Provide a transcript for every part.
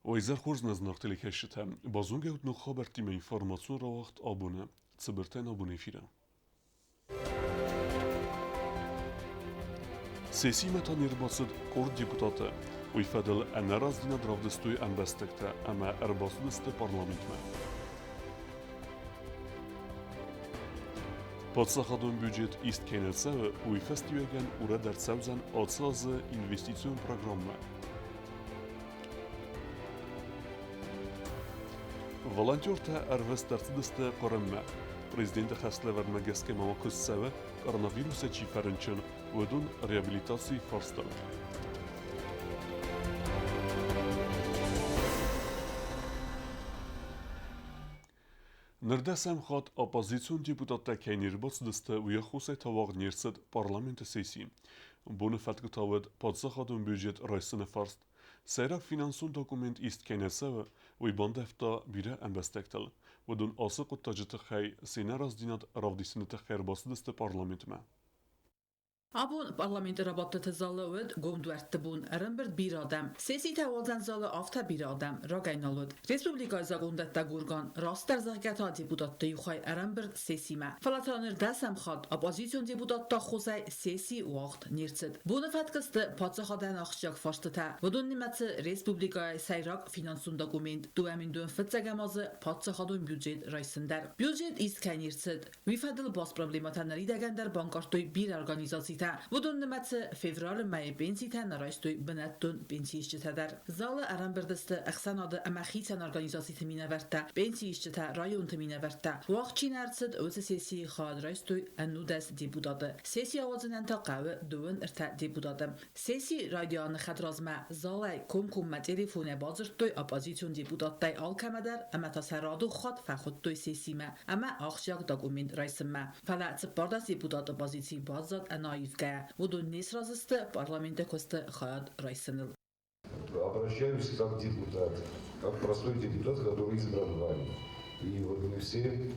Уӕ хорз нӕ зынаргъ телекӕсджытӕ! Базонгӕ ут ног хабӕрттимӕ информацион рауагъд абоны цыбыртӕн абоны эфиры. Сессимӕ та не рбацыд къорд депутаты. Уый фӕдыл ӕнӕраздзинад равдыстой ӕмбӕстӕгтӕ ӕмӕ ӕрбацыдысты парламентмӕ. Паддзахадон бюджет ист кӕй нӕ цӕуы, уый фӕстиуӕгӕн урӕд ӕрцӕудзӕн ацы азы инвестицион программӕ. Волонтертӕ ӕрвыст ӕрцыдысты Хъырыммӕ. Президенты хӕслӕвӕрдмӕ гӕсгӕ ма куыст цӕуы, коронавирусӕй чи фӕрынчын, уыдон реабилитацийы фарстыл. Ныр дӕсӕм хатт оппозицион депутаттӕ кӕй не рбацыдысты, уый аххосӕй та уагъд не рцыд парламенты сесси. Боны фӕткы та уыд паддзахадон бюджет райсыны фарст. Сӕйраг финансон документ ист кӕй нӕ цӕуы, уый бандӕвта бирӕ ӕмбӕстӕгтыл. Уыдон ацы хъуыддаджы тыххӕй се нӕраздзинад равдисыны тыххӕй ӕрбацыдысты парламентмӕ. Абон парламенты рабадтыты залы уыд гом дуӕртты бон. Ӕрӕмбырд бирӕ адӕм. Сесситӕ уадзӕн залы афтӕ бирӕ адӕм рагӕй нал уыд. Республикӕйы закъондӕттӕг орган, растдӕр зӕгъгӕ та депутатты иу хай ӕрӕмбырд сессимӕ. Фӕлӕ та ныр дӕсӕм хатт оппозицион депутатты аххосӕй сесси уагъд не рцыд. Боны фӕткы сты паддзахадӕн ахсджиаг фарстытӕ. Уыдон нымӕцы республикӕйы сӕйраг финансон документ 2000 фыццӕгӕм азы паддзахадон бюджет райсын дӕр. Бюджет ист кӕй не рцыд, Уый фӕдыл баст проблемӕтӕ ныридӕгӕн дӕр банкъардтой бирӕ организацитӕ. Уыдон нымӕцы февралы мӕйы пенситӕ нӕ райстой бынӕттон пенсиисджытӕ дӕр. Залы ӕрӕмбырд сты ӕхсӕнады ӕмӕ хицӕн организациты минӕвӕрттӕ, пенсиисджытӕ, районты минӕвӕрттӕ. Уагъд чи нӕ ӕрцыд, уыцы сессийы хайад райстой 19 депутаты. Сесси ауадзынӕн та хъӕуы 23 депутаты. Сессийы райдианы хӕдразмӕ залӕй комкоммӕ телефонӕй бадзырдтой оппозицион депутаттӕй алкӕмӕдӕр ӕмӕ та сӕ радон хатт фӕхуыдтой сессимӕ ӕмӕ ахсджиаг документ райсынмӕ. Фӕлӕ 14 депутаты позици баззад ӕнӕаивгӕйӕ. Уыдон не сразы сты парламенты куысты хайад райсыныл. Обращаюсь как депутат, как простой депутат, который избран вами. И вот мы все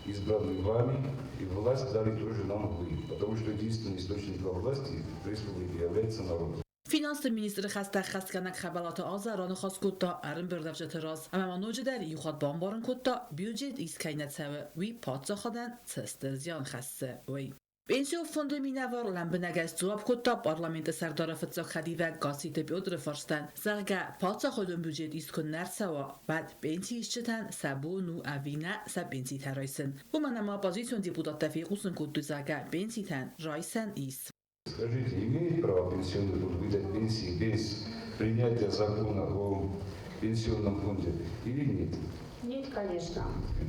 избраны вами, и власть дали тоже нам вы, потому что единственный источником власти в республике является народ. Финансты министры хӕстӕ ӕххӕстгӕнӕг Хӕбӕлаты Аза раныхас кодта ӕрӕмбырдӕвджыты раз ӕмӕ ма ноджыдӕр иу хатт бамбарын кодта, бюджет ист кӕй нӕ цӕуы, уый паддзахадӕн цы стыр зиан хӕссы, уый. Пенсион фонды минӕвар лӕмбынӕгӕй сдзуапп кодта парламенты сӕрдары фыццаг хӕдивӕг Гасситы Петры фарстӕн, зӕгъгӕ, паддзахадон бюджет ист куы нӕ рцӕуа, уӕд пенсиисджытӕн сӕ бон у ӕви нӕ сӕ пенситӕ райсын. Уымӕн ӕмӕ оппозицион депутаттӕ фехъусын кодтой, зӕгъгӕ, пенситӕн райсӕн ис. Скажите, имеет право пенсионный фонд выдать пенсии без принятия закона о пенсионном фонде или нет? Нет, конечно.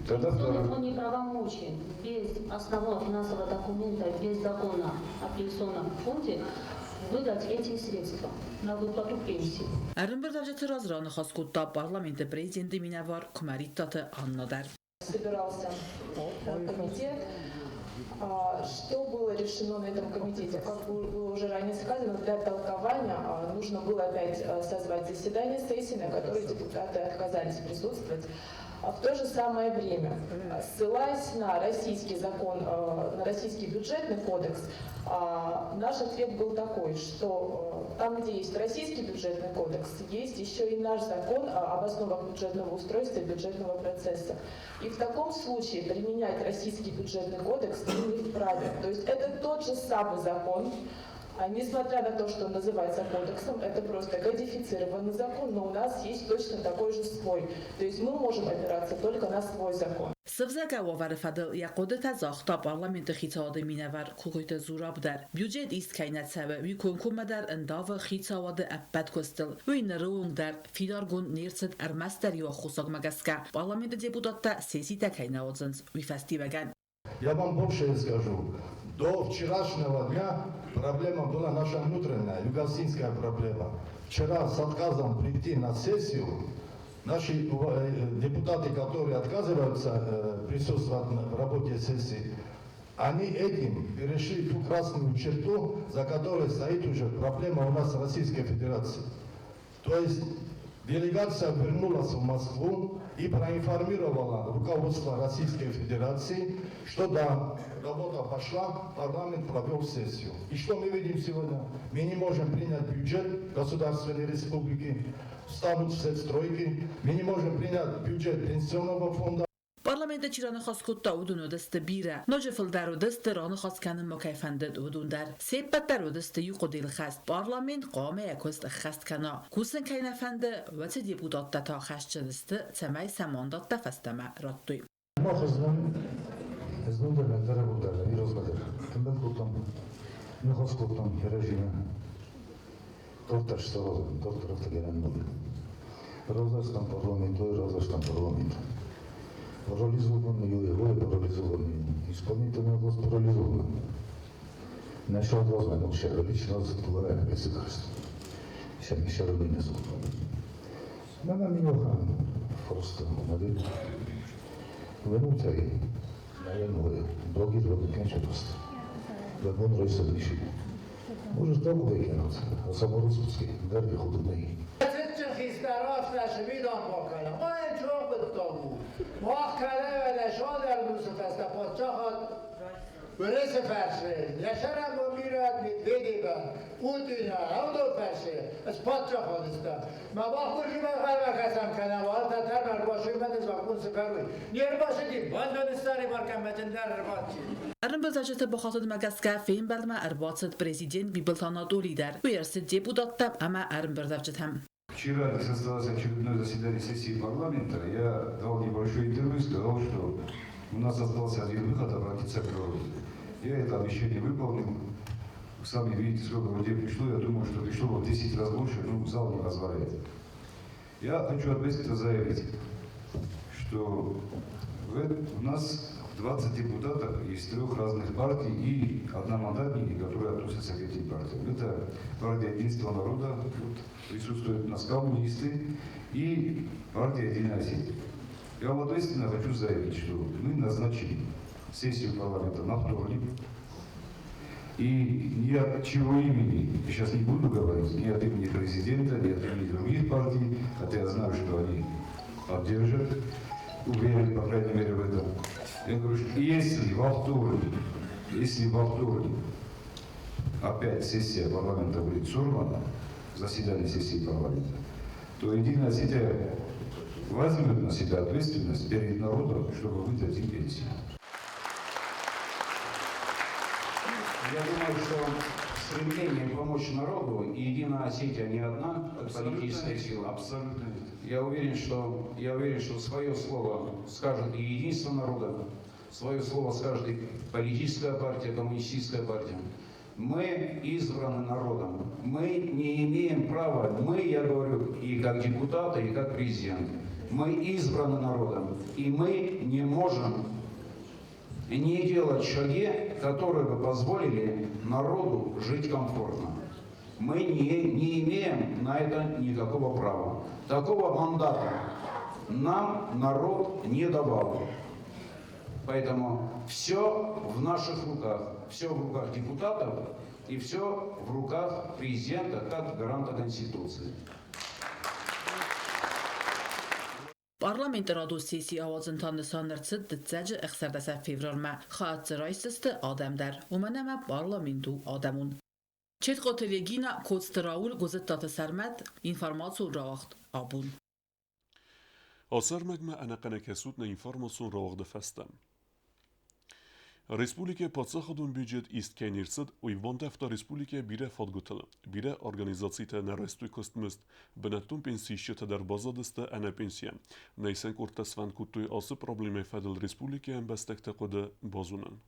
Тогда Пенсионный второй. фонд не правомочен без основного финансового документа, без закона о пенсионном фонде выдать эти средства на выплату пенсии. Ӕрӕмбырдӕвджыты раз раныхас кодта парламенты президенты минӕвар Куымӕридтаты Анна дӕр. Собирался комитет. Что было решено на этом комитете? Как было уже ранее сказано, для толкования нужно было опять созвать заседание сессии, на которой депутаты отказались присутствовать. В то же самое время, ссылаясь на российский закон, на российский бюджетный кодекс, наш ответ был такой, что там, где есть российский бюджетный кодекс, есть еще и наш закон об основах бюджетного устройства и бюджетного процесса. И в таком случае применять российский бюджетный кодекс мы не вправе. То есть это тот же самый закон, несмотря на то, что он называется кодексом, это просто кодифицированный закон, но у нас есть точно такой же свой. То есть мы можем опираться только на свой закон. Сывзӕргӕ уавӕры фӕдыл йӕ хъуыдытӕ загъта парламенты хицауады минӕвар Кокойты Зураб дӕр. Бюджет ист кӕй нӕ цӕуы, уый комкоммӕ дӕр ӕндавы хицауады ӕппӕт куыстыл. Уый ныры онг дӕр фидаргонд не рцыд ӕрмӕстдӕр иу аххосагмӕ гӕсгӕ, парламенты депутаттӕ сесситӕ кӕй нӕ уадзынц, уый фӕстиуӕгӕн. Я вам больше скажу. До вчерашнего дня проблема была наша внутренняя, югосинская проблема. Вчера с отказом прийти на сессию наши депутаты, которые отказываются присутствовать в работе сессии, они этим перешли ту красную черту, за которой стоит уже проблема у нас Российской Федерации. То есть Делегация вернулась в Москву и проинформировала руководство Российской Федерации, что да, работа пошла, парламент провел сессию. И что мы видим сегодня? Мы не можем принять бюджет Государственной Республики, встанут все стройки, мы не можем принять бюджет пенсионного фонда. Парламенты чи раныхас кодта, уыдон уыдысты бирӕ. Ноджы фылдӕр уыдысты, раныхас кӕнынмӕ кӕй фӕндыд, уыдон дӕр. Се ппӕт дӕр уыдысты иу хъуыдыйыл хӕст, парламент хъуамӕ йӕ куыст ӕххӕст кӕна. Кусын кӕй нӕ фӕнды, уыцы депутаттӕ та хӕсджын сты, цӕмӕй сӕ мандаттӕ фӕстӕмӕ радтой. Мах знон дӕр ӕндӕрӕбон дӕр ӕви размӕ дӕр тымбыл кодтам, ныхас кодтам кӕрӕдзимӕ. Дарддӕр саразӕм, дарддӕр афтӕ гӕнӕн нӕй. Равзӕрстам парламент, ой, равзӕрстам парламент. Парализованный, ой, ой, парализованный. Исполнительная власть парализована. Наша власть, ну, лично нас государство. Мама меня просто надо Венуцай, наянуе, догир вебекенчепост. Вебон ройса блиши. Можеш долго векенот, а саморозпуски, дарви худобней. Ӕрӕмбырдуӕвджыты бахатыдмӕ гӕсгӕ фембӕлдмӕ ӕрбацыд президент Бибылты Анатоли дӕр. Уый ӕрцыд депутаттӕм ӕмӕ ӕрӕмбырдуӕвджытӕм. Вчера состоялось очередное заседание сессии парламента. Я дал небольшое интервью и сказал, что у нас остался один выход – обратиться к народу. Я это обещание выполнил. Сами видите, сколько людей пришло. Я думаю, что пришло в 10 раз больше, но зал не позволяет. Я хочу ответственно заявить, что у нас 20 депутатов из трех разных партий и одномандатники, которые относятся к этим партиям. Это партия Единства народа, тут присутствуют у нас коммунисты и партия Единая Россия. Я вам ответственно хочу заявить, что мы назначили сессию парламента на вторник. И ни от чего имени, я сейчас не буду говорить, ни от имени президента, ни от имени других партий, хотя я знаю, что они поддержат, уверен, по крайней мере, в этом. Я говорю, что если во вторник опять сессия парламента будет сорвана, заседание сессии парламента, то Единая Осетия возьмет на себя ответственность перед народом, чтобы выдать им пенсию. Я думаю, что стремление помочь народу и Единая Осетия не одна политическая сила. Абсолютно нет. Я уверен, что свое слово скажет и единство народа, свое слово скажет и политическая партия, коммунистическая партия. Мы избраны народом. Мы не имеем права, мы, я говорю, и как депутаты, и как президент. Мы избраны народом, и мы не можем не делать шаги, которые бы позволили народу жить комфортно. Мы не имеем на это никакого права. Такого мандата нам народ не давал. Поэтому все в наших руках. Все в руках депутатов и все в руках президента как гаранта Конституции. Парламенты радон сесси ауадзын та нысан ӕрцыд дыццӕджы 16 февралмӕ. Хайад дзы райсдзысты адӕм дӕр, уымӕн ӕмӕ парламент у адӕмон. Четкъоты Регина, Коцты Рауль, Гуызыттаты Сӕрмӕт, информацион рауагъд Абон. Ацы ӕрмӕгмӕ ӕнӕхъӕнӕй кӕсут нӕ информацион рауагъды фӕстӕ. Республикӕйы паддзахадон бюджет ист кӕй не рцыд, уый бандӕвта республикӕйы бирӕ фадгуытыл. Бирӕ организацитӕ нӕ райстой куыстмызд, бынӕттон пенсиисджытӕ дӕр баззадысты ӕнӕ пенсийӕ. Нӕ исӕн къордтӕ сфӕнд кодтой ацы проблемӕйы фӕдыл республикӕйы ӕмбӕстӕгты хъуыды базонын.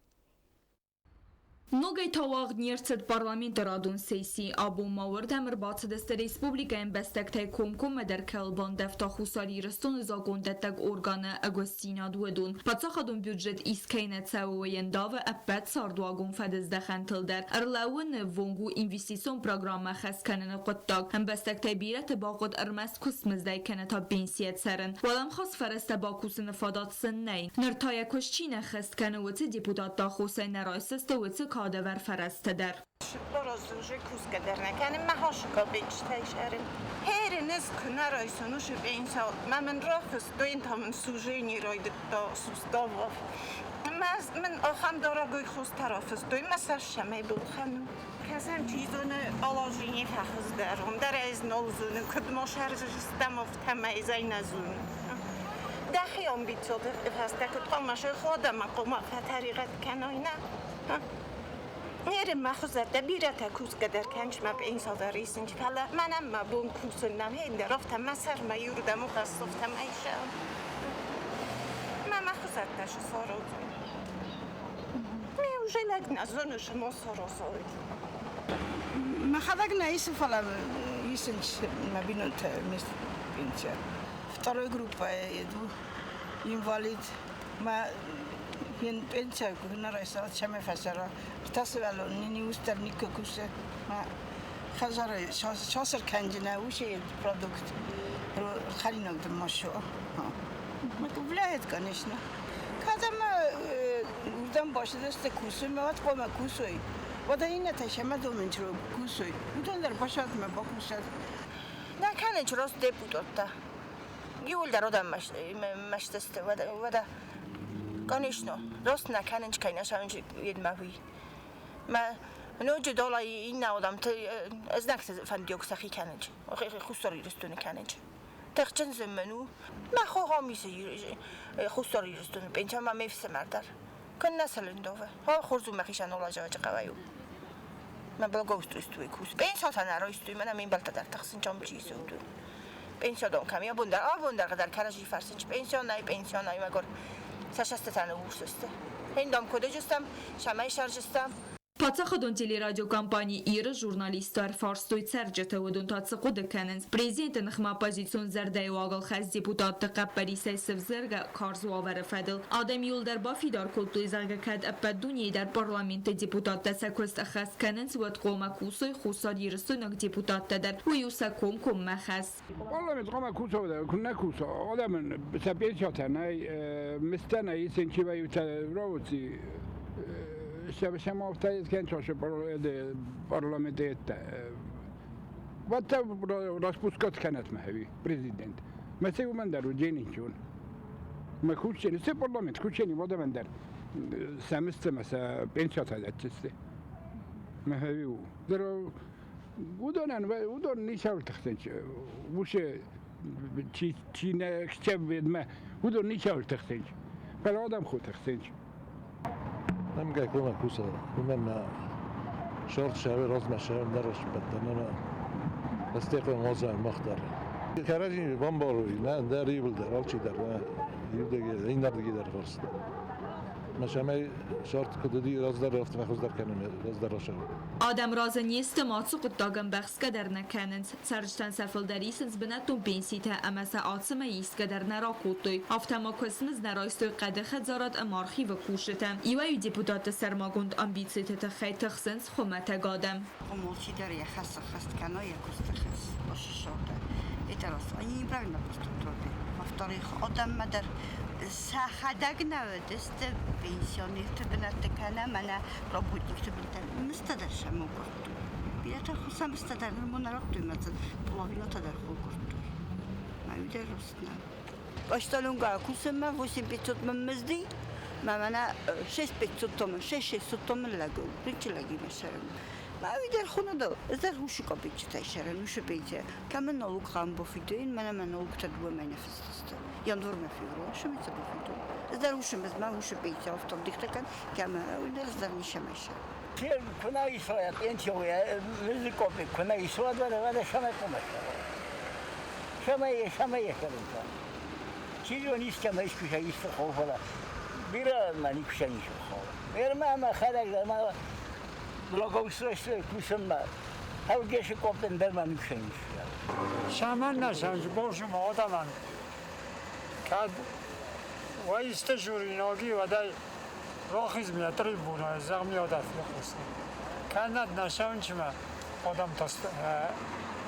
Ногӕй та уагъд не рцыд парламенты радон сесси. Абон ма уырдӕм ӕрбацыдысты республикӕйы ӕмбӕстӕгтӕй комкоммӕдӕр кӕуыл бандӕвта Хуссар Ирыстоны закъондӕттӕг органы ӕгуыстдзинад, уыдон. Паддзахадон бюджет искӕй нӕ цӕуы, уый ӕндавы ӕппӕт цардуагон фӕдыздӕхӕнтыл дӕр. Ӕрлӕууыны ввонг у инвестицион программӕ хӕс кӕныны хъуыддаг. Ӕмбӕстӕгтӕй бирӕты бахъуыд ӕрмӕст куыстмыздӕй кӕнӕ та пенсийӕ цӕрын. Уӕлӕмхас фӕрӕзтӕ бакусыны фадат сын нӕй. Ныр та йӕ куыст чи нӕ ххӕст кӕны, уыцы депутаттӕ аххосӕй нӕ райсдзысты уыцы. кадавар фӕрӕзтӕ дӕр. Второй группа иду, инвалид. Ma пенсия кунара чаме фасара. Тасвало нини устар никакусе. Ma хазара шосер канжина уши продукт. Халинок машо. Ma влияет, конечно. Когда мы удан башидасте кусой, мы вот кома кусой. Вот инна ташама доменчро кусой. Удан дар башат ма бакусат. Наканеч рос депутатта. Иулдар одам маштасте вада вада. Конечно, рос наканеч кайна шанч едмави. Ма نوجد والله إن أودم أزنك فنديوك سخي كانج خسر يرستون كانج تخجن زمنو ما خو هاميس خسر يرستون بنت ما ميفس مردر كنا سلندوه ها خرزو مخيشان ولا جواج قوايو ما благоустройство кус пенсия нароистуй мана мен балта дар тахсин чом чисуду пенсия дон камия бундар а бундар қадар каражи фарсинч пенсия най пенсия най магор сашастатана урсусте хендом кодежустам шамай шаржустам. Паддзахадон телерадиокомпани Иры журналисттӕ ӕрфарстой цӕрджыты, уыдон та цы хъуыды кӕнынц президенты ныхмӕ оппозицион зӕрдӕйы уагыл хӕст депутатты хъӕппӕрисӕй сывзӕргӕ карз уавӕры фӕдыл. Адӕм иууылдӕр бафидар кодтой, зӕгъгӕ, кӕд ӕппӕт дунейы дӕр парламенты депутаттӕ сӕ куыст ӕххӕст кӕнынц, уӕд хъуамӕ кусой хуссарирыстойнаг депутаттӕ дӕр. Уый у сӕ комкоммӕ хӕс. Парламент хъуамӕ куса, куыннӕ куса, адӕмӕн сӕ пенсиятӕ нӕй, мыздтӕ нӕй, исынц иуӕй-иутӕ рауци Sama kentsase parlamenti ette. Vaata распускать кенет мехеви президент. Ma see umendar jeninchun. Ma kutseni see parlament kutseni vadamendar samistama sa pensiota jätsiste. Mehevi. Dero udonan udon nii saavutatakse. Use чи чи не хчеб udon nii saavutatakse. Peale adam khutatakse. Nem kell kona kusa, nem شرط شهر راز مشهر نرش بدنا استيقظ موزع المختار كراجي بامبارو لا دار يبل دار الشي دار يبدا يندر دار فرصة مش شرط كددي راز دار رفت مخوز دار كان راز دار رشاو. Адӕм разы не сты, ацы хъуыддаг ӕмбӕхсгӕ дӕр нӕ кӕнынц. Цӕрджытӕн сӕ фылдӕр исынц бынӕттон пенситӕ ӕмӕ сӕ ацы мӕй исгӕ дӕр нӕ ракодтой. Афтӕ ма куыстмызд нӕ райстой хъӕды хӕдзарад ӕмӕ архивы кусджытӕ. Иуӕй-иу депутатты сӕрмагонд амбициты тыххӕй тыхсынц хуымӕтӕг адӕм. Это раз. Они неправильно поступили. Во-вторых, одаммадar сӕхӕдӕг нӕ уыдысты пенсионерты бынӕтты кӕнӕ мӕнӕ работникты бынӕтты. Мызтӕ дӕр сӕм кодтой. Бирӕтӕ сӕ мызтӕ дӕр нырма нӕ радтой, мӕ половинатӕ дӕр кодтой. Мӕ уый дӕр раст нӕ. Почтальонка кусынмӕ 8500 мын мызди, мӕ мӕнӕ 6500 томын, 6600 томын лӕг, рынчы лӕгимӕ сӕрын. Ма уый хунадо, ez husu kapitsa шарен, ушу пенсия. Камен налог хам бофидуин, мена ма налог та дуа мене фестесте. Январ ма февруар, шумица бофиду. Ez huшу мез ма huшу пенсия автом дихтакан, кама уйдер здар нишамаша. kuna isoja пенсия, музыкопи, kuna isoja, да да шаме помаша. Шаме шаме шаме. Чизо ниска ма искуша исто хофала. Бира ма никуша нишо хофала. Бира ма ма хадаг ма благоустройство кусам Хавгеш копен дер ма никуша нишо. Шаман нашанж бошум одаман. Кад ваисте журиноги вадай рохиз мия трибуна зағми одат мехост. Канад нашанчма одам таст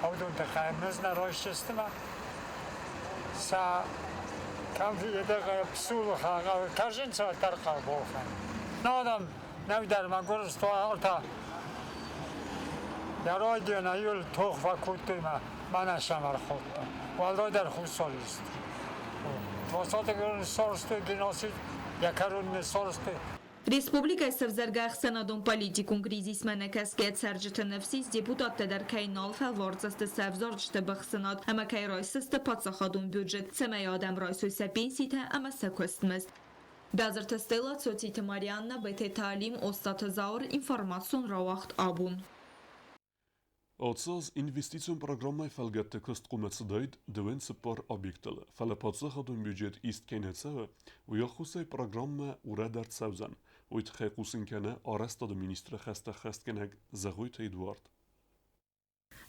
авдун тахаймыз на ройшестма са кам еда псул хага кажен са тарқа бохан. Надам Нӕу дӕр мӕгуыр сты, ӕртӕ йӕ райдианы иуыл тох фӕкодтой мӕ мӕнӕ сӕм ӕрхаудта. Уӕлдайдӕр хуссаристы. Двадцатый ссарстой геноцид, йӕ кӕрон не ссарстой. Республикӕйы сӕвзӕргӕ ӕхсӕнадон-политикон кризисмӕ нӕкӕсгӕ цӕрджыты ныфс ис, депутаттӕ дӕр кӕй нал фӕлвардзысты сӕвзарджыты быхсынад ӕмӕ кӕй райсдзысты паддзахадон бюджет, цӕмӕй адӕм райсой сӕ пенситӕ ӕмӕ сӕ куыстмызд. Бязырты Стелла, Цоциты Марианна, Бететы Алим, Остаты Зауыр, информацион рауагъд абон. Ацы аз инвестицион программӕйы фӕлгӕтты куыст хъуамӕ цыдаид дыууын цыппар объектыл, фӕлӕ паддзахадон бюджет ист кӕй нӕ цӕуы, уый аххосӕй программӕ урӕд ӕрцӕудзӕн. Уый тыххӕй хъусын кӕны арӕзтады министры хӕстӕ ӕххӕстгӕнӕг Зӕгъойты Эдуард.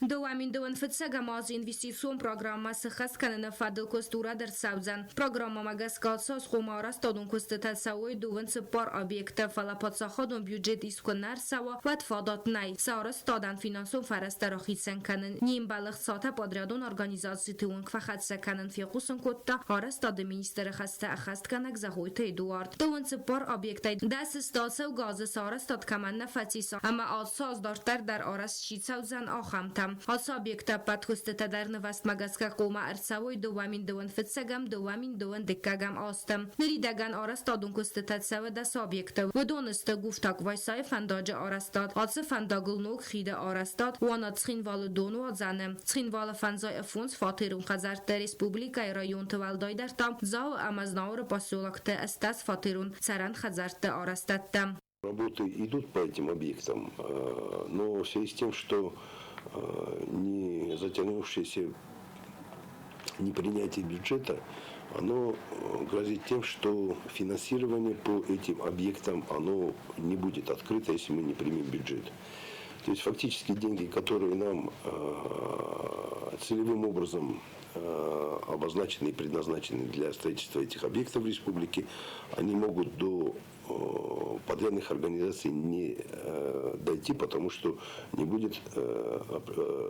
2025 фыццӕгӕм азы инвестицион программӕ сыххӕст кӕныны фӕдыл куыст урӕд ӕрцӕудзӕн. Программӕмӕ гӕсгӕ ацы аз хъуамӕ арӕзтадон куыстытӕ цӕуой дыууын цыппар объекты, фӕлӕ паддзахадон бюджет искуы нӕ ӕрцӕуа, уӕд фадат нӕй сӕ арӕзтадӕн финансон фӕрӕзтӕ рахицӕн кӕнын, не мбӕлы хцатӕ подрядон организациты онг фӕхӕццӕ кӕнын, фехъусын кодта арӕзтады министры хӕстӕ ӕххӕстгӕнӕг Зӕгъойты Эдуард. Дыууын цыппар объектӕй дӕс стацӕу газы сӕ арӕзтад кӕмӕн нӕ фӕцис ӕмӕ ацы аз дарддӕр дӕр арӕзт чи цӕудзӕн, ахӕмтӕ. Ацы объекты ӕппӕт куыстытӕ дӕр нывӕстмӕ гӕсгӕ хъуамӕ ӕрцӕуой 2002 фыццӕгӕм, 2002 дыккӕгӕм азты. Ныридӕгӕн арӕзтадон куыстытӕ цӕуы дӕс объекты. Уыдон сты Гуфта-Квайсайы фӕндаджы арӕзтад, ацы фӕндагыл ног хиды арӕзтад, Уанат-Цхинвалы донуадзӕны, Цхинвалы фӕндзай фондз фатерон хӕдзӕртты республикӕйы районты уӕлдайдӕр та Дзауы ӕмӕ Знауыры поселокты 80 фатерон цӕрӕн хӕдзӕртты арӕзтӕдтӕ. Работы идут по этим объектам, но в связи с тем, что не затянувшееся непринятие бюджета, оно грозит тем, что финансирование по этим объектам оно не будет открыто, если мы не примем бюджет. То есть фактически деньги, которые нам целевым образом обозначены и предназначены для строительства этих объектов в республике, они могут до подрядных организаций не дойти, потому что не будет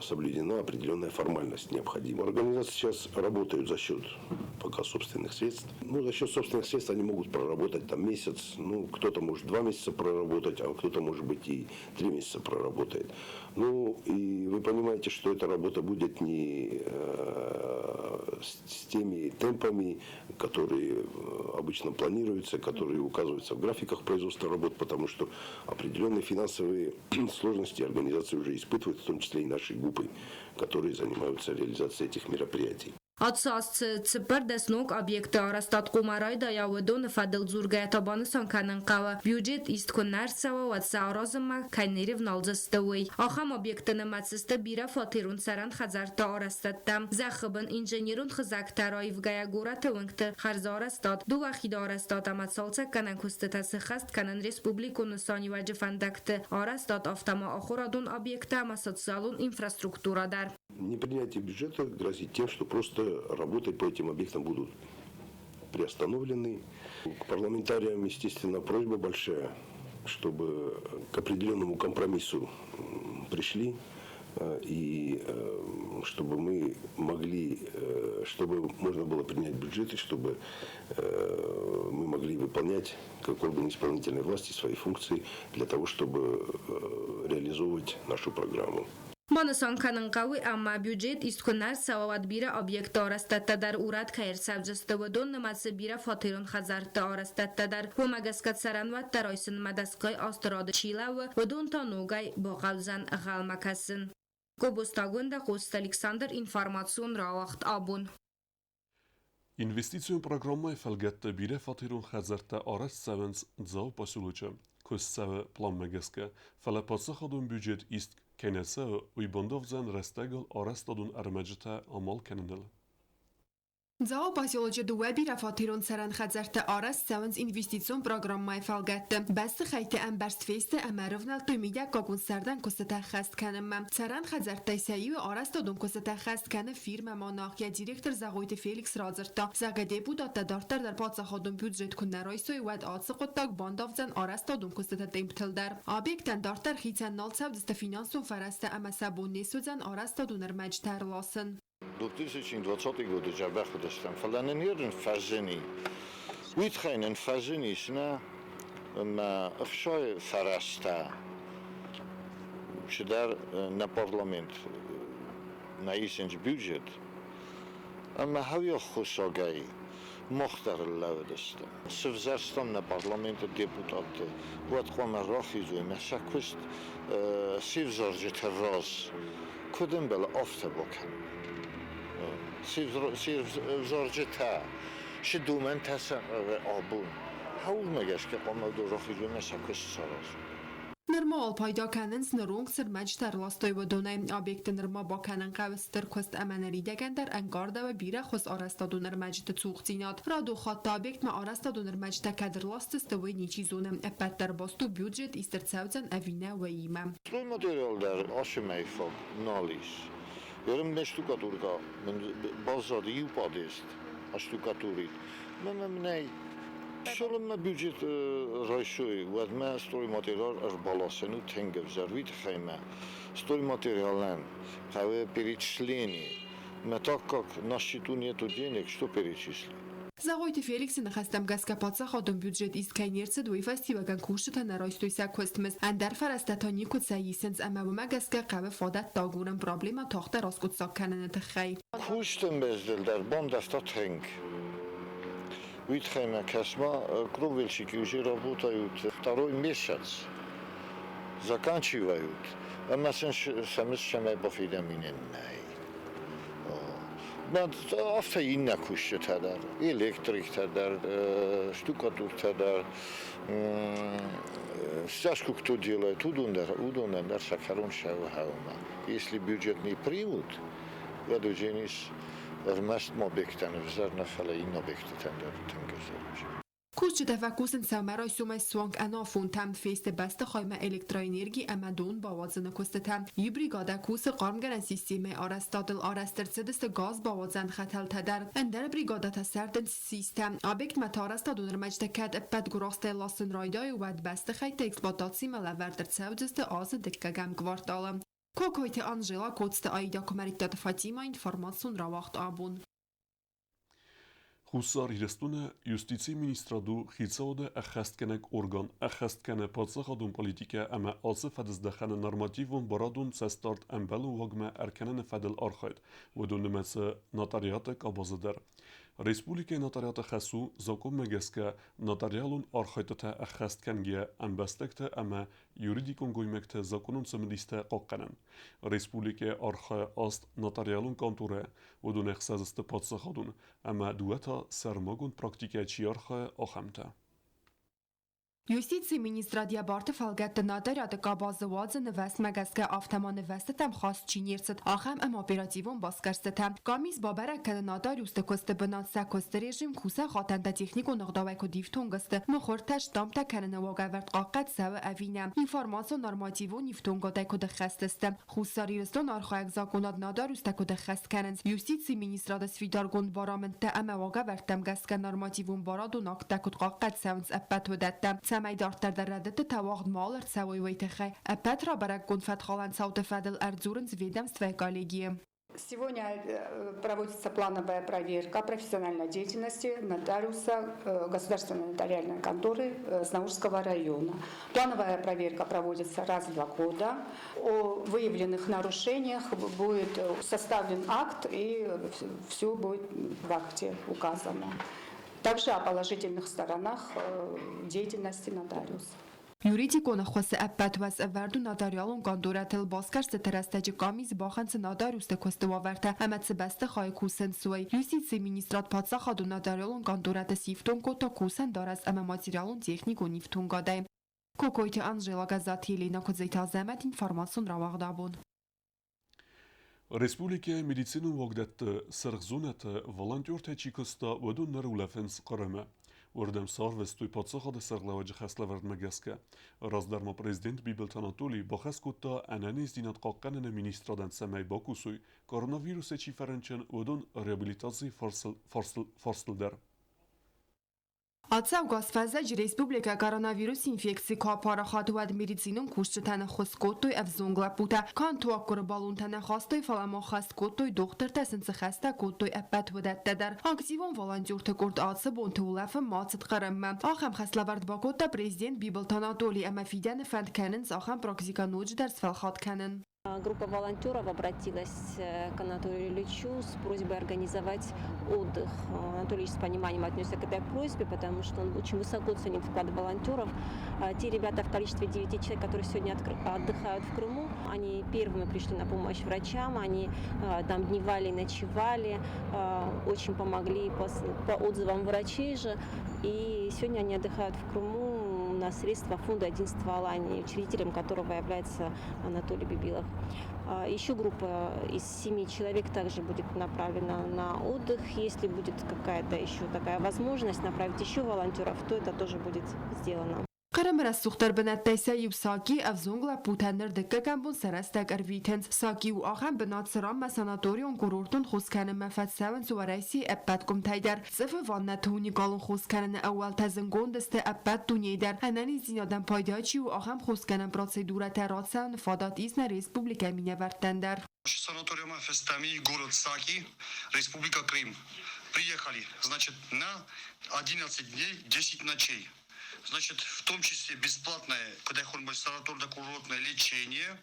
соблюдена определенная формальность необходимая. Организации сейчас работают за счет пока собственных средств. Ну, за счет собственных средств они могут проработать там месяц, ну, кто-то может 2 месяца проработать, а кто-то, может быть, и 3 месяца проработает. Ну, и вы понимаете, что эта работа будет не с теми темпами, которые обычно планируются, которые указываются в графиках производства работ, потому что определенные финансовые сложности организации уже испытывают, в том числе и наши ГУПы, которые занимаются реализацией этих мероприятий. Ацы аз цы 14 ног объекты арӕзтад хъуамӕ райдайа, уыдоны фӕдыл дзургӕйӕ та банысан кӕнын хъӕуы, бюджет ист куы нӕ ӕрцӕуа, уӕд сӕ аразынмӕ кӕй не рӕвналдзысты, уый. Ахӕм объектты нымӕцы сты бирӕфатерон цӕрӕн хӕдзӕртты арӕзтӕдтӕ, зӕххы бын инженерон хызӕгтӕ раивгӕйӕ горӕты уынгты хӕрзарӕзтад, дыууӕ хиды арӕзтад ӕмӕ цалцӕггӕнӕн куыстытӕ сыххӕст кӕнын республикон нысаниуӕджы фӕндӕгты арӕзтад, афтӕ ма ахуырадон объекттӕ ӕмӕ социалон инфраструктурӕ дӕр. Непринятие бюджета грозит тем, что просто работы по этим объектам будут приостановлены. К парламентариям, естественно, просьба большая, чтобы к определенному компромиссу пришли и чтобы мы могли, чтобы можно было принять бюджет и чтобы мы могли выполнять, как орган исполнительной власти, свои функции для того, чтобы реализовывать нашу программу. Банысан кӕнын хъӕуы, ӕмӕ бюджет ист куы нӕ ӕрцӕуа, уӕд бирӕ объектты арӕзтӕдтӕ дӕр урӕд кӕй ӕрцӕудзысты, уыдон нымӕцы бирӕфатерон хӕдзӕртты арӕзтӕдтӕ дӕр. Уымӕ гӕсгӕ цӕрӕнуӕттӕ райсынмӕ дӕсгай азты рады чи лӕууы, уыдон та ногӕй бахъӕудзӕн ӕнхъӕлмӕ кӕсын. Гобозты Агуындӕ, Хъоцыты Александр, информацион рауагъд абон. Инвестицион программӕйы фӕлгӕтты бирӕфатерон хӕдзӕрттӕ арӕзт цӕуынц Дзауы поселочы. Куыст цӕуы пъланмӕ гӕсгӕ, фӕлӕ паддзахадон бюджет ист кӕй нӕ цӕуы, уый бандавдзӕн рӕстӕгыл арӕзтадон ӕрмӕджытӕ амал кӕныныл. Дзауы поселочы дыууӕ бирӕфатерон цӕрӕн хӕдзӕрттӕ арӕзт цӕуынц инвестицион программӕйы фӕлгӕтты. Бӕстыхӕйтты ӕмбӕрзт фесты ӕмӕ ӕрывнӕлдтой мидӕггагон сӕрдӕн куыстытӕ ӕххӕст кӕнынмӕ. Цӕрӕн хӕдзӕрттӕй сӕ иуы арӕзтадон куыстытӕ ӕххӕст кӕны фирмӕ Монах. Йӕ директор Зӕгъойты Феликс радзырдта, зӕгъгӕ, депутаттӕ дарддӕр дӕр паддзахадон бюджет куы нӕ райсой, уӕд ацы хъуыддаг бандавдзӕн арӕзтадон куыстыты темптыл дӕр. Объектӕн дарддӕр хицӕн нал цӕудзысты финансон фӕрӕзтӕ ӕмӕ сӕ бон не суыдзӕн арӕзтадон ӕрмӕджытӕ ӕрласын. 2020 годы дзӕбӕх уыдыстӕм, фӕлӕ нын ерын фӕзыни. Уый тыххӕй нын фӕзынис нӕ. Ӕмӕ ӕхцайы фӕрӕзтӕ чидӕр нӕ парламент нӕ исынц бюджет, ӕмӕ хӕуи ӕххуысагӕй мах дӕр лӕууыдыстӕм. Сывзӕрстам нӕ парламенты депутатты, уӕд хъуамӕ рахизой мӕ сӕ куыст се взарджыты раз куыд ӕмбӕлы, афтӕ бакӕнын. Се взарджытӕ сы домӕнтӕ сӕ абон хӕуылмӕ гӕсгӕ хъуамӕ уыдон рахизой мӕ сӕ куыст саразой. Нырма уал пайда кӕнынц ныронг цы рмӕджытӕ ӕрластой, уыдонӕй. Объекты нырма бакӕнын хъӕуы стыр куыст ӕмӕ ныридӕгӕн дӕр ӕнкъардӕуы бирӕ хуыз арӕзтадон ӕрмӕджыты цухдзинад. Радон хатт та объектмӕ арӕзтадон ӕрмӕджытӕ кӕд ӕрласдзысты, уый ничи зоны. Ӕппӕт дӕр баст у бюджет ист ӕрцӕудзӕн ӕви нӕ, уыимӕ. Стройматериал дӕр ацы мӕй фаг нал ис. Ерын ме штукатурка мын баззад иу подъезд штукатурит. Мӕнӕ мын ӕй цалынмӕ бюджет райсой, уӕдмӕ стройматериал ӕрбаласӕн у тынг ӕвзӕр. Уый тыххӕй мӕ стройматериалӕн хъӕуы перечисление. Мӕ так как на счету нету денег, что перечислить? Зӕгъойты Феликсы ныхӕстӕм гӕсгӕ паддзахадон бюджет ист кӕй не рцыд, уый фӕстиуӕгӕн кусджытӕ нӕ райстой сӕ куыстмызд, ӕндӕр фӕрӕзтӕ та никуыцӕй исынц ӕмӕ уымӕ гӕсгӕ хъӕуы фадӕттӕ агурын проблемӕ тагъддӕр аскъуыддзаг кӕныны тыххӕй. Куысты мыздыл дӕр бандӕвта тынг. Уый тыххӕй мӕ кӕс-ма, кровельщики уже работают второй месяц. Заканчивают. Ӕмӕ сын сӕ мызд цӕмӕй бафидӕм нӕй. Афтӕ иннӕ кусджытӕ дӕр, электриктӕ дӕр, штукатуртӕ дӕр, стяжку кто делает, уыдонӕн дӕр сӕ кӕрон сӕуы хӕуымӕ. Если бюджет не примут, уӕд уыдзӕнис ӕрмӕст мобектӕн ӕвзӕр нӕ, фӕлӕ иннӕ объектытӕн дӕр тынг ӕвзӕр уыдзӕн. Кусджытӕ фӕкусынц сӕумӕрайсомӕй суанг ӕнафонтӕм, фесты бӕстыхаймӕ электроэнерги ӕмӕ дон бауадзыны куыстытӕ. Иу бригадӕ кусы хъармгӕнӕн системӕйы арӕзтадыл, арӕзт ӕрцыдысты газ бауадзӕн хӕтӕлтӕ дӕр. Ӕндӕр бригадӕтӕ сӕрдынц систӕ. Объектмӕ та арӕзтадон ӕрмӕджытӕ кӕд ӕппӕт гуырахстӕй ласын райдайы, уӕд бӕстыхӕйтты эксплуатацимӕ лӕвӕрд ӕрцӕудзысты азы дыккӕгӕм кварталы. Кокойты Анжела, Коцты Аида, Куымӕридтаты Фатимӕ, информацион рауагъд абон. Хуссар Ирыстоны Юстицийы министрад у хицауады ӕххӕстгӕнӕг орган, ӕххӕст кӕны паддзахадон политикӕ ӕмӕ ацы фӕдыздӕхӕны нормативон-барадон цӕстдард ӕмбӕлон уагмӕ ӕркӕныны фӕдыл архайд, уыдон нымӕцы нотариаты къабазы дӕр. Республикӕйы нотариаты хӕс у закъонмӕ гӕсгӕ нотариалон архайдтытӕ ӕххӕст кӕнгӕйӕ ӕмбӕстӕгты ӕмӕ юридикон гоймӕгты закъонон цымыдистӕ хъахъхъӕнын. Республикӕйы архайы аст нотариалон конторӕ, уыдон ӕхсӕз сты паддзахадон ӕмӕ дыууӕ та сӕрмагонд практикӕйӕ чи архайы, ахӕмтӕ. Юстицийы министрад йӕ барты фӕлгӕтты нотариаты къабазы уадзы нывӕстмӕ гӕсгӕ, афтӕ ма нывӕстытӕм хаст чи не рцыд, ахӕм ӕмӕ оперативон басгӕрстытӕ. Къамис бабӕрӕг кӕны нотариусты куысты бынат, сӕ куысты режим, кусӕг хатӕнтӕ техникон ӕгъдауӕй куыд ифтонг сты, мыхуыртӕ, штамптӕ кӕныны уагӕвӕрд хъахъхъӕд цӕуы ӕви нӕ, информацион-нормативон ифтонгадӕй куыд ӕххӕст сты, Хуссар Ирыстон архайӕг закъонад нотариустӕ куыд ӕххӕст кӕнынц, юстицийы министрады сфидаргонд барамындтӕ ӕмӕ уагӕвӕрдтӕм гӕсгӕ нормативон барадон акттӕ куыд хъахъхъӕд цӕуынц, ӕппӕт уыдӕттӕ, цӕмӕй дарддӕр дӕр рӕдыдтытӕ уагъд мал ӕрцӕуой, уый тыххӕй ӕппӕт рабӕрӕггонд фӕткхалӕн цауты фӕдыл ӕрдзурынц ведомствӕйы коллегийы. Сегодня проводится плановая проверка профессиональной деятельности нотариуса Государственной нотариальной конторы Знаурского района. Плановая проверка проводится раз в 2 года. О выявленных нарушениях будет составлен акт, и все будет в акте указано. Также о положительных сторонах деятельности нотариуса. Юридикон ӕххуысы ӕппӕт уӕз ӕвӕрд у нотариалон къандорӕтыл, басгӕрсты рӕстӕджы къамис бахынцы нотариусты куысты уавӕртӕ ӕмӕ цы бӕстыхайы кусынц, уый. Юстицийы министрад паддзахадон нотариалон къандорӕты сифтонг кодта кусӕн дарӕс ӕмӕ материалон-техникон ифтонгадӕй. Кокойты Анжела, Гӕззаты Еленӕ, Куыдзойты Азӕмӕт, информацион рауагъд абон. Республикӕйы медицинон уагдӕтты сырх зонӕты волонтертӕ чи куыста, уыдон ныр улӕфынц Хъырымы. Уырдӕм сӕ арвыстой паддзахады сӕргълӕууӕджы хӕслӕвӕрдмӕ гӕсгӕ. Раздӕр ма президент Бибылты Анатолий бахӕс кодта ӕнӕниздзинад хъахъхъӕныны министрадӕн, цӕмӕй бакусой, коронавирусӕй чи фӕрынчын, уыдон реабилитацийы фарстыл дӕр. Ацӕугӕ фӕззӕджы республикӕйы коронавирусы инфекци куы апарахат, уӕд медицинон кусджытӕн ӕххуыс кодтой ӕвзонг лӕппутӕ. Канд туаггуыры баллонтӕ нӕ хастой, фӕлӕ ма хӕст кодтой, дохтыртӕ сын цы хӕстӕ кодтой, ӕппӕт уыдӕттӕ дӕр. Активон волонтерты къорд ацы бонты улӕфы ма цыд Хъырыммӕ. Ахӕм хӕслӕвӕрд бакодта президент Бибылты Анатоли ӕмӕ фидӕны фӕнд кӕнынц ахӕм практикӕ ноджыдӕр сфӕлхатт кӕнын. Группа волонтеров обратилась к Анатолию Ильичу с просьбой организовать отдых. Анатолий Ильич с пониманием отнесся к этой просьбе, потому что он очень высоко ценит вклад волонтеров. Те ребята в количестве 9 человек, которые сегодня отдыхают в Крыму, они первыми пришли на помощь врачам, они там дневали, ночевали, очень помогли по отзывам врачей же. И сегодня они отдыхают в Крыму на средства фонда «Единство Алании», учредителем которого является Анатолий Бибилов. Еще группа из 7 человек также будет направлена на отдых. Если будет какая-то еще такая возможность направить еще волонтеров, то это тоже будет сделано. Хъырымы рӕсугъддӕр бынӕттӕй сӕ иу Саки ӕвзонг лӕппутӕ ныр дыккӕгӕм бон сӕ рӕстӕг ӕрвитынц. Саки у ахӕм бынат, цыранмӕ санаторион-курортон хос кӕнынмӕ фӕцӕуынц Уӕрӕсейы ӕппӕт къуымтӕй дӕр. Цъыфы ваннӕты уникалон хос кӕныны ӕууӕлтӕ зынгонд сты ӕппӕт дунейы дӕр. Ӕнӕниздзинадӕн пайда чи у, ахӕм хосгӕнӕн процедурӕтӕ рацӕуыны фадат ис нӕ республикӕйы минӕвӕрттӕн дӕр. Санаториумӕ фестӕм город Саки, Республика Крым. Приехали, значит, на 11 дней, 10 ночей. Значит, в том числе бесплатное, когда санаторно-курортное лечение,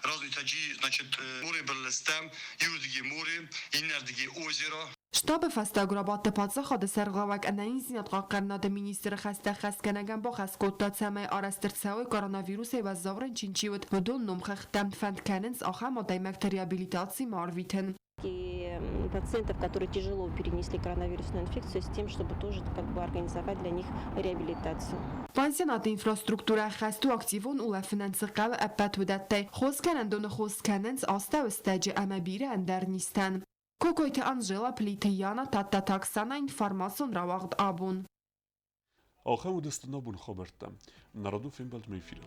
разные таджи, значит, море Берлестем, Юрдиги море, Иннердиги озеро. Штабы фӕстаг рабадты паддзахады сӕргълӕууӕг ӕнӕниздзинад хъахъхъӕнынады министры хӕстӕ хӕсгӕнӕгӕн бахӕс кодта, цӕмӕй арӕзт ӕрцӕуой коронавирусӕй уӕззау рынчын чи уыд, уыдон номхыгъдтӕ. Фӕнд кӕнынц ахӕм адӕймӕгты реабилитацимӕ арвитын. Пациентов, которые тяжело перенесли коронавирусную инфекцию, с тем, чтобы тоже как бы организовать для них реабилитацию. Пансионаты инфраструктурӕ ӕххӕст у активон улӕфынӕн цы хъӕуы, ӕппӕт уыдӕттӕй. Хосгӕнӕндоны хос кӕнынц астӕуыстӕджы ӕмӕ бирӕ ӕндӕр низтӕн. Кокойты Анжела, Плиты Яна, Тадтаты Оксана, информацион рауагъд абон. Ахӕм уыдысты нӕ бон хабӕрттӕ. Народу фембӕлдмӕ эфиры.